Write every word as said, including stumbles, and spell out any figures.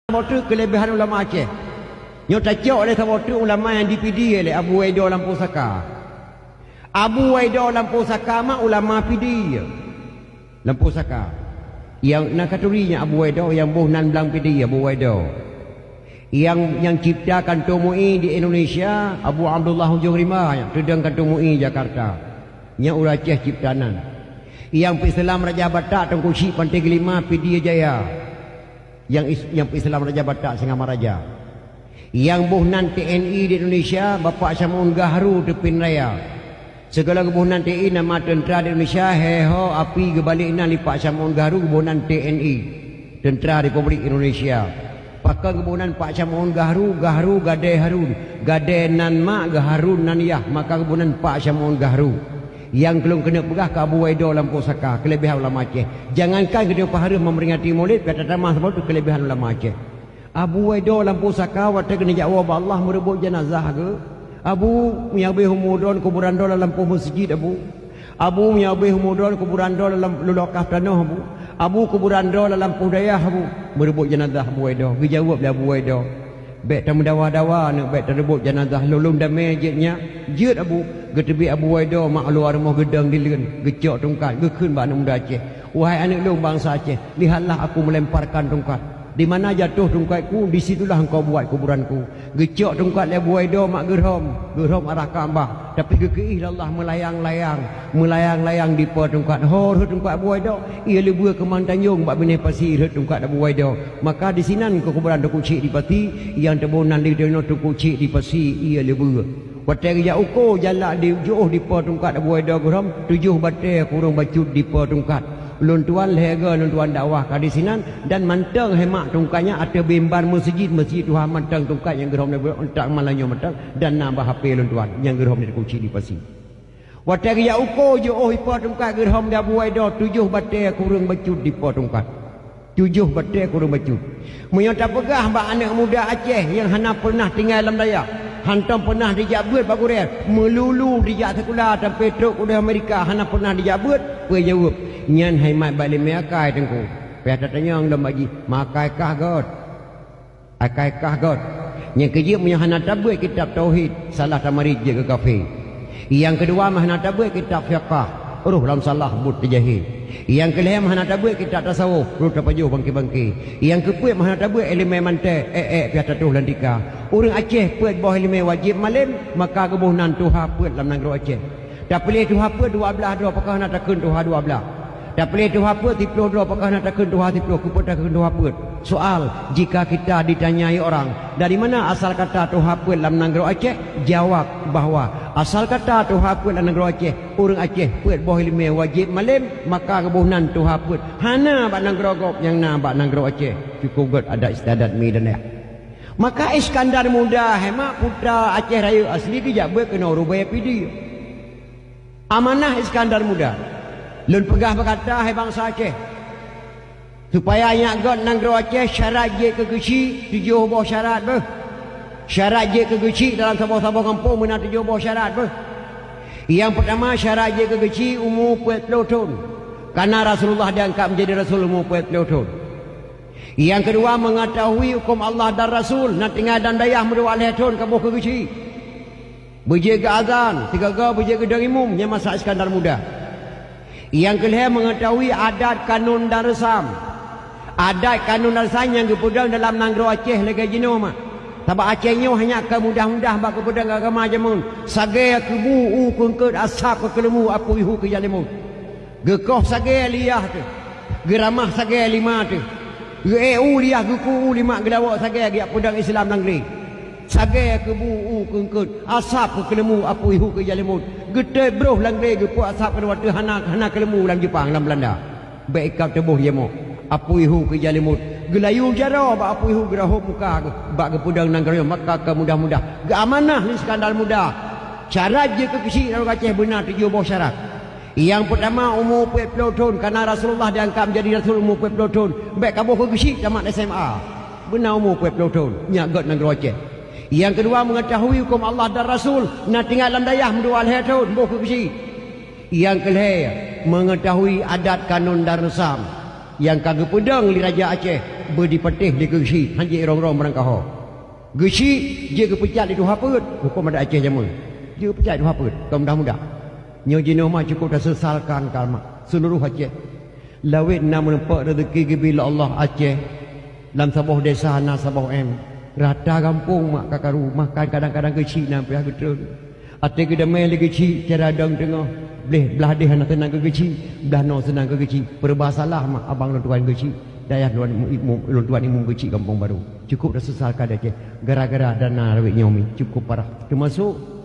saboh treuk keuleubehan ulama Aceh. Nyoe tacok lé saboh treuk ulama nyang di Pidie lé Abu Waido Lampôh Saka. Abu Waido Lampôh Saka mak ulama Pidie. Lampôh Saka. Nyang na katuri nyan Abu Waido, nyang boh nan blang Pidie Abu Waido. Nyang, nyang cipta kantô M U I di Indonesia, Abu Abdullah Ujong Rimba, nyang teudong kantô M U I Jakarta. Nyang ureuëng Aceh cipta nan. Nyang peuislam Raja Batak Teungku Chik Pantai Geulima Pidie Jaya. Nyang is-, nyang peuislam Raja Batak Singamaraja. Nyang boh nan T N I di Indonesia, Bapak Syamaun Gahru Teupin Raya. Sigohlom geuboh nan T N I, nama teuntra di Indonesia, heho api geubalek nan lé Pak Syamaun Gahru geuboh nan T N I, Teuntra Republik Indonesia. Pakon geuboh nan Pak Syamaun Gahru, Gahru gadée Harun, gadée nan mak geuh Harun nan yah, maka geuboh nan Pak Syamaun Gahru. Nyang keu lôn keuneuk peugah keu Abu Waido Lampôh Saka, keuleubehan ulama Aceh. Jangankan geutanyoe peuhareuem memperingati Maulid, pih tatamah saboh treuk keuleubehan ulama Aceh. Abu Waido Lampôh Saka watée geuneuk jak woe bak Allah meureubot janazah geuh. Abu, meunyo habéh umu droe kuburan droe lam lampôh meuseujid, Abu. Abu, meunyo habéh umu droe kuburan droe lam lulokah tanoh, Abu. Abu, kuburan droe lam lampôh dayah, Abu. Meureubot janazah Abu Waido. Geujaweueb lé Abu Waido, "Bék tameudawa-dawa aneuk, bék tareubot janazah lôn, lôn damé jeuet nyan." "Jeuet, Abu." Geuteubiet Abu Waido mak luwa rumoh geudong dileuen, geucok tungkat, geukheun bak aneuk muda Aceh, "Wahai aneuk lôn bansa Aceh, lihatlah aku melemparkan tungkat. Di mana jatuh tungkatku, di situlah engkau buat kuburanku." Geucok tungkat lé Abu Waido mak geurhom, geurhom arah Ka'bah, tapi geukeuih lé Allah meulayang-layang, meulayang-layang dipe tungkat. Ho rhot tungkat Abu Waido, ie leubeue keumang tanjong bak binéh pasi rhot tungkat Abu Waido. Maka disinan keuh kuburan Teungku Chik di Pasi, nyang teuboh nan lé Teungku Chik di Pasi, ie leubeue. Watée geujak uko jalak di jiôh dipe tungkat Abu Waido geurhom, tujoh batée kureueng bacut dipe tungkat. Lôn tuan lhée goe lôn tuan dakwah ka disinan, dan mantong hai mak tungkat nyan ateueh mimbar meuseujid, meuseujid tuha mantong tungkat nyang geurhom lé Abu Waido, tak malam nyoe mantong, dan na bak H P lôn tuan nyang geurhom lé Teungku Chik di Pasi. Watée geujak uko jiôh dipe tungkat geurhom lé Abu Waido, tujoh batée kureueng bacut dipe tungkat. Tujoh batée kureueng bacut. Meunyoe tapeugah bak aneuk muda Aceh nyang hana peunah tinggai lam dayah, hantom peunah dijak beuet bak gurée, meululu dijak sikula sampoe trok u Amerika hana peunah dijak beuet, peue jaweueb? Nyan hai mat bak ileumé akai Teungku. Pih tatanyong lom bak jih, "Makai kah göt?" Akai kah göt. Nyang keujeuet meunyoe hana tabeuet kitab tauhid, salah tamarit jeuet keu kafé. Nyang keudua meuhana tabeuet kitab fiqah, roh lam salah buet teujahé. Nyang keulhée meuhana tabeuet kitab tasawuf, roh tapajoh bangké-bangké. Nyang keupeuet meuhana tabeuet ileumé manté, ék-ék pih tatoh lam tika. Ureuëng Aceh peuet boh ileumé wajéb malém, maka geuboh nan tuha peuet lam nanggroe Aceh. Tapiléh tuha peuet dua blaih droe, pakon hana takheun tuha dua blaih? Tapiléh tuha peuet siploh droe, pakon hana takheun tuha siploh, keupeue takheun tuha peuet? Soal, jika kita ditanyai orang, "Dari mana asal kata tuha peuet lam nanggroe Aceh?" Jawab bahwa asal kata tuha peuet lam nanggroe Aceh, ureuëng Aceh peuet boh ileumé wajéb malém, maka geuboh nan tuha peuet. Hana bak nanggroe gob, nyang na bak nanggroe Aceh. Cukup göt adat istiadat mi dan yah. Maka Iskandar Muda, hai mak, putra Aceh Rayeuk asli, geujak beuet keunoe rubée Pidie. Amanah Iskandar Muda. Lôn peugah bak gata, hai bansa Aceh, supaya ingat göt nanggroe Aceh, syarat jeuet keu geuchik tujoh boh syarat beuh. Syarat jeuet keu geuchik dalam saboh-saboh gampông meunan tujoh boh syarat beuh. Nyang peutama, syarat jeuet keu geuchik umu peuet ploh thon. Karena Rasulullah diangkat menjadi rasul umu peuet ploh thon. Nyang keudua, meungeutahui huköm Allah dan Rasul, na tinggai lam dayah meudua lhée thon ka boh keu geuchik. Beujeuet geuazan, sigoe-goe beujeuet geudong imum, nyan masa Iskandar Muda. Nyang keulhée, meungeutahui adat, kanun dan reusam. Adat, kanun dan reusam nyang geupeudong dalam nanggroe Aceh lagée jinoe mak. Sabab Aceh nyoe hana ka mudah-mudah bak geupeudong agama jameun. Sagai keu bu u keu eungkôt, asab keu keuleumbu, apui hu keu jalimut. Geukoh sagai liah teuh, geuramah sagai lima teuh, geuék u liah, geuku u limak, geulawok sagai geujak peudong Islam nanggroe. Sagai keu bu u keu eungkôt, asab keu keuleumbu, apui hu keu jalimut. Geutot broh nanggroe, geupeuet asab keu dua teuh, hana, hana keuleumbu lam Jeupang, lam Beulanda. Bék ikab teuboh jamoe, apui hu keu jalimut. Geulayu jaroe bak apui hu, geurahop muka geuh bak geupeudong nanggroe nyoe, maka ka mudah-mudah geuamanah lé Iskandar Muda. Syarat jeuet keu geuchik nanggroe Aceh beuna tujoh boh syarat. Nyang peutama, umu peuet ploh thon, karena Rasulullah diangkat menjadi rasul umu peuet ploh thon. Bék ka boh keu geuchik tamat S M A, beuna umu peuet ploh thon, ingat göt nanggroe Aceh. Nyang keudua, meungeutahui huköm Allah dan Rasul, na tinggai lam dayah meudua lhée thon, boh keu geuchik. Nyang keulhée, meungeutahui adat, kanun dan reusam nyang ka geupeudong lé Raja Aceh. Beudipatéh lé geuchik, han jeuet rong-rong meurangkaho. Geuchik jeuet geupeucat lé tuha peuet, huköm adat Aceh jameun. Jeuet geupeucat lé tuha peuet, kon mudah-mudah. Nyoe jinoe mah cukup taseusalkan kalmat seuluruh Aceh. Lawét na meuneupok reuzeuki geubri lé Allah Aceh. Lam saboh desa na saboh M. Rata gampông mak ka karu, makan kadang-kadang geuchik na piah geutreun. Até geudamé lé geuchik cara dong teungoh. Bleh blah deh hana seunang keu geuchik, blah noe seunang keu geuchik. Peureuba salah mak abang lôn tuan geuchik. Dayah lôn imu-, imu-, lôn tuan imeum geuchik gampông baru. Cukup taseusalkan Aceh. Gara-gara dana lawét nyoe mi cukup parah. Teumasok